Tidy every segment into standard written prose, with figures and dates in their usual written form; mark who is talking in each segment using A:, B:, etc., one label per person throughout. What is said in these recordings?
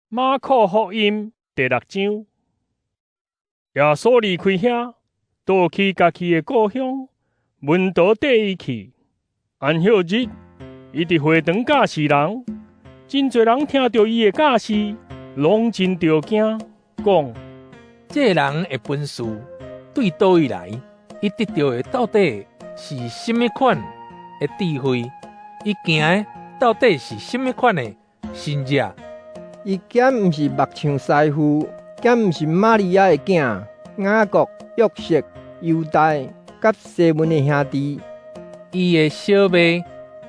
A: 馬可福音第六章，耶穌離開遐，倒去家己的故鄉，門徒綴伊去。安息日，伊佇會堂教示人，真濟人聽著伊的教示，攏真著驚，講：
B: 這个人的本事對佗位來？伊得著的到底是啥物款的智慧？伊行的到底是啥物款的神跡？
C: 伊敢毋是木匠師傅？敢毋是瑪利亞的囝？雅各、約瑟、猶大佮西門的兄弟？
B: 伊的小妹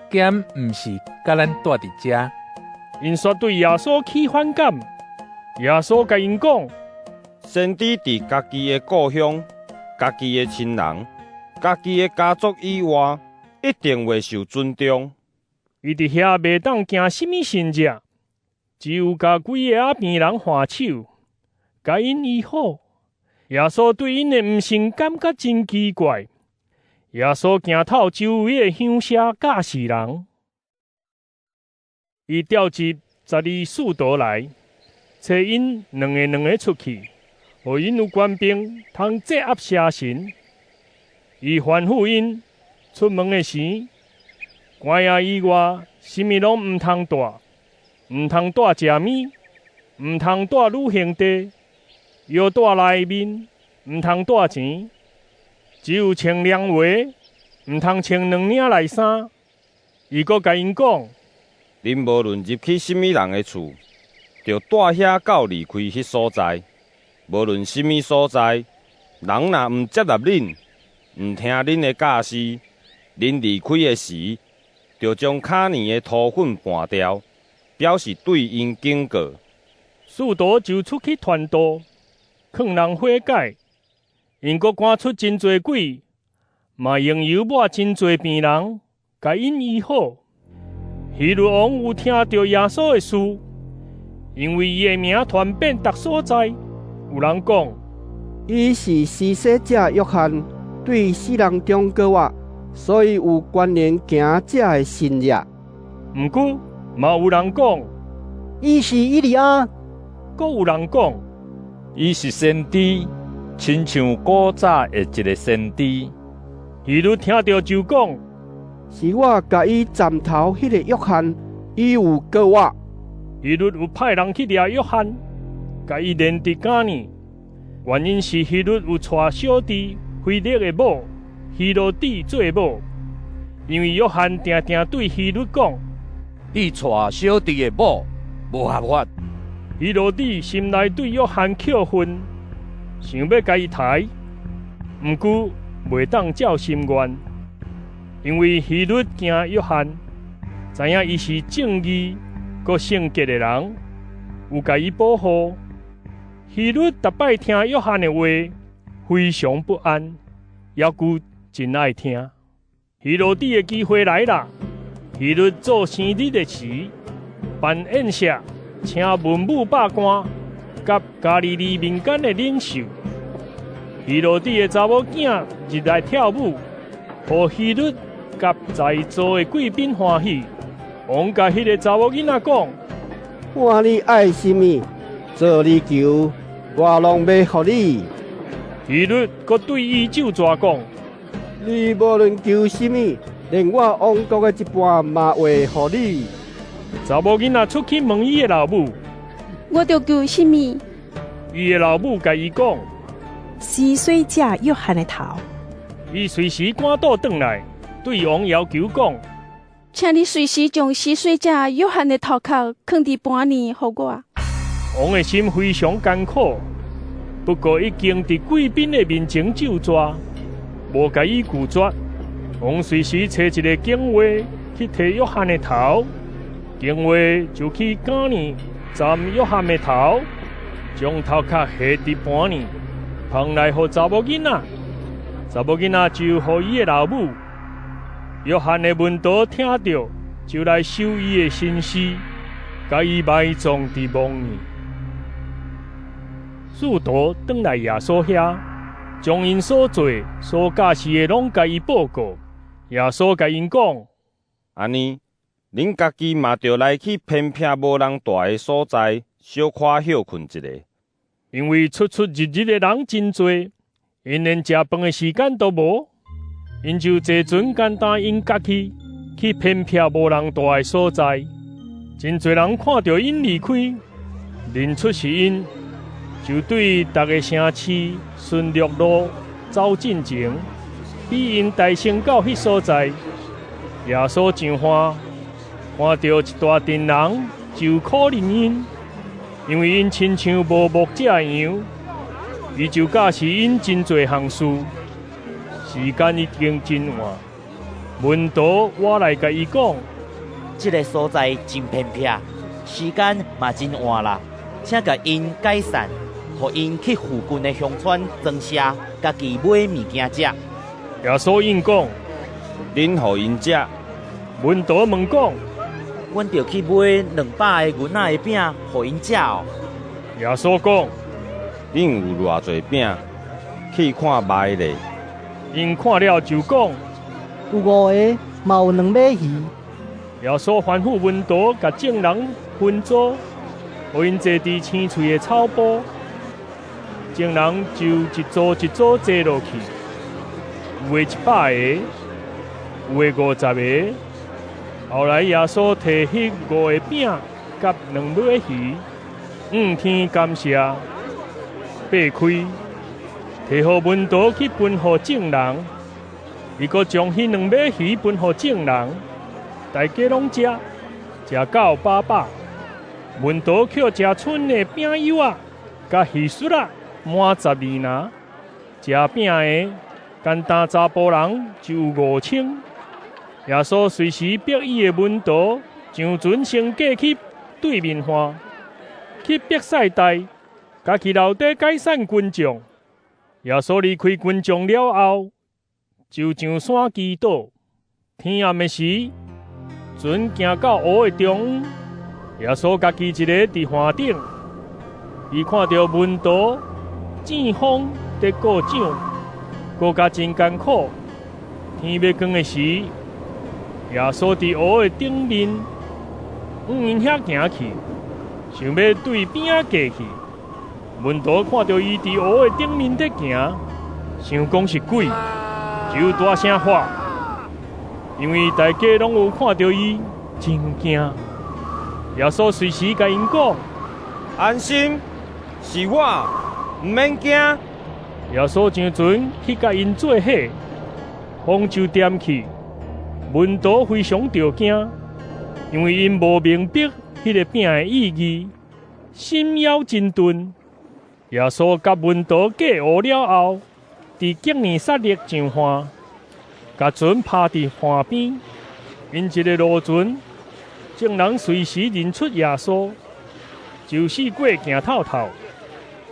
B: 敢毋是佮咱蹛佇遮？𪜶
A: 煞對耶穌起反感。耶穌共𪜶講：
D: 先知佇家己的故鄉、家己的親人、家己的家族以外，一定袂受尊重。
A: 伊佇遐袂當行啥物神跡，只有共幾个癢病人按手，共𪜶醫好。耶穌對𪜶的毋信感覺真奇怪。耶穌行透周圍的鄉社教示人。伊召集12使徒來，差𪜶兩个兩个出去，予𪜶有權柄通制壓邪神。伊吩咐𪜶出門的時，棺仔以外，啥物攏毋通帶，毋通帶食物，毋通帶旅行袋，腰帶內面毋通帶錢，只有穿涼鞋，毋通穿兩領內衫。伊閣共𪜶講：
D: 恁無論入去啥物人的厝，著蹛遐到離開彼所在。無論啥物所在，人若毋接納恁，毋聽恁的教示，恁離開的時，著將跤爾的塗粉盤掉，表示對𪜶警告。
A: 使徒就出去傳道，勸人悔改。𪜶閣趕出真濟鬼，嘛用油抹真濟病人，共𪜶醫好。希律王有聽著耶穌的事，因為伊的名傳遍逐所在。有人講，
E: 伊是施洗者約翰，對死人中閣活，所以有權能行這个神跡。
A: 毋過嘛有人講，
F: 伊是以利亞。
A: 閣有人講，
G: 伊是先知，親像古早的一个先知。
A: 希律聽著就講，
E: 是我共伊斬頭彼个約翰，伊有閣活。
A: 希律有派人去掠約翰，共伊連佇監裡。原因是希律有娶小弟腓力的某希羅底做某，因為約翰定定對希律講：
H: 你娶小弟的某，無合法。
A: 希羅底心內對約翰抾恨，想欲共伊刣，毋過袂當照心願，因為希律驚約翰，知影伊是正義閣聖潔的人，有共伊保護。希律逐擺聽約翰的話，非常不安，猶閣真愛聽。希羅底的機會來啦！希律做生日的時，辦宴席，請文武百官佮加利利民間的領袖。希羅底的查某囝入來跳舞，予希律佮在座的貴賓歡喜。王共彼个查某囡仔講：
E: 看你愛啥物，做你求，我攏欲予你。
A: 希律閣對伊咒詛講：
E: 你無論求啥物，連我王國的一半嘛會予你。
A: 查某囡仔出去問伊的老母：
I: 我著求啥物？
A: 伊的老母共伊講：
J: 施洗者約翰的頭。
A: 伊隨時趕倒轉來，對王要求講：
I: 請你隨時將施洗者約翰的頭殼囥佇盤爾，予我。
A: 王的心非常艱苦，不過已經佇貴賓的面前咒詛，無共伊拒絕。王隨時差一個警衛去提約翰的頭，警衛就去監裡斬約翰的頭，將頭殼下佇盤爾，捧來予查某囡仔，查某囡仔就予伊的老母。約翰的門徒聽著，就來收伊的身屍，共伊埋葬佇墓裡。使徒轉來耶穌遐，將𪜶所做、所教示的攏共伊報告。耶穌共𪜶講：
D: 按呢，恁家己嘛著來去偏僻無人蹛的所在，小可歇睏一下。
A: 因為出出入入的人真濟，𪜶連食飯的時間都無，𪜶就坐船干焦𪜶家己去偏僻無人蹛的所在。真濟人看著𪜶離開，認出是𪜶，就對逐个城市順著路走進前，比𪜶代先到彼所在。耶穌上岸，看著一大陣人，就可憐𪜶，因為𪜶親像無牧者的羊。伊就教示𪜶真濟項事。時間已經真晚，門徒倚來共伊講：
K: 這个所在真偏僻，時間嘛真晚啦，請共𪜶解散，予𪜶去附近的鄉村莊舍，家己買物件食。
A: 耶穌應講：
D: 恁予𪜶食。
A: 門徒問講：
K: 阮著去買200个銀仔的餅，予𪜶食哦？
A: 耶穌講：
D: 恁有偌濟餅？去看覓咧。
A: 𪜶看了就講：
F: 有五个，嘛有兩尾魚。
A: 耶穌吩咐門徒共眾人分組，予𪜶坐佇青翠的草埔。眾人就一組一組坐落去，有的100個，有的50個。後來耶穌提彼五个餅佮兩尾魚，向天感謝，擘開，提予門徒去分予眾人。伊閣將彼兩尾魚分予眾人，大家攏食，食到飽飽。門徒抾食賰的餅幼仔，佮魚屑仔滿12籃。食餅的，干焦查埔人就有5000。耶穌隨時迫伊的門徒上船先過去對面岸，去伯賽大，家己留底解散群眾。耶穌離開群眾了後，就上山祈禱。天暗的時，船行到湖的中央，耶穌家己一个佇岸頂。伊看著門徒糋風佇顧槳，顧甲真艱苦。天欲光的時，耶穌佇湖的頂面，向𪜶遐行去，想欲對邊仔過去。門徒看著伊佇湖的頂面佇行，想講是鬼，就大聲喊，因為大家攏有看著伊，真驚。耶穌隨時共𪜶講：
D: 安心，是我，毋免驚。
A: 耶穌上船去共𪜶做伙，風就恬去。門徒非常著驚，因為𪜶無明白彼个餅的意義，心猶真鈍。耶穌佮門徒過湖了後，佇革尼撒勒上岸，共船拍佇岸邊。𪜶一个路船，眾人隨時認出耶穌，就四過行透透，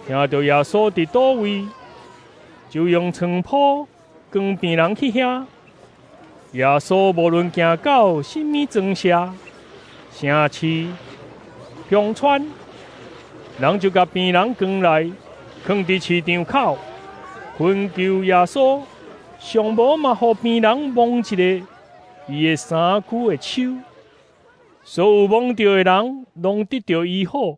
A: 聽著耶穌佇佗位，就用床鋪扛病人去遐。耶穌無論行到啥物莊舍、城市、鄉村，人就共病人扛來，囥佇市場口，懇求耶穌，上無嘛予病人摸一下伊的衫褲的袖。所有摸著的人，攏得著醫好。